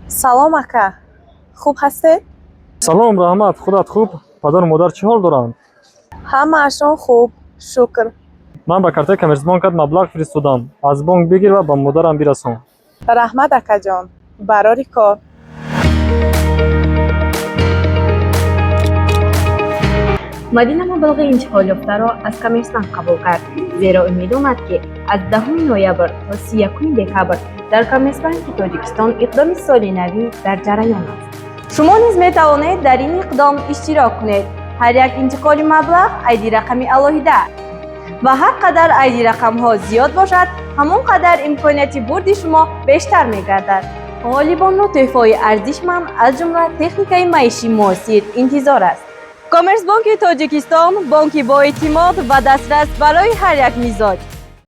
Салом, ака, хуб ҳастед? Салом, раҳмат, худат хуб? Падару модар чӣ ҳол доранд? Ҳамаашон хуб, шукр. Ман ба картаи Коммерсбонкат маблағ фиристодам, аз бонк бигир ва ба модарам бирасон. Раҳмат, акаҷон, барори кор. Мадина маблағи интиқолёфтаро аз Коммерсбанк қабул кард, зеро ӯ медонад, ки аз 10 ноябр то 31 декабр дар Коммерсбанки Тоҷикистон иқдоми соли навӣ дар ҷараён аст. Шумо низ метавонед дар ин иқдом иштирок кунед. Ҳар як интиқоли маблағ айди рақами алоҳида ва ҳар қадар айди рақамҳо зиёд бошад, ҳамон қадар имконияти бурди шумо бештар мегардад. Ғолибонро тӯҳфаҳои арзишманд, аз ҷумла техникаи маишии муосир интизор аст. Коммерсбонки Тоҷикистон, бонки боэътимод ва дастрас барои ҳар як мизоҷ.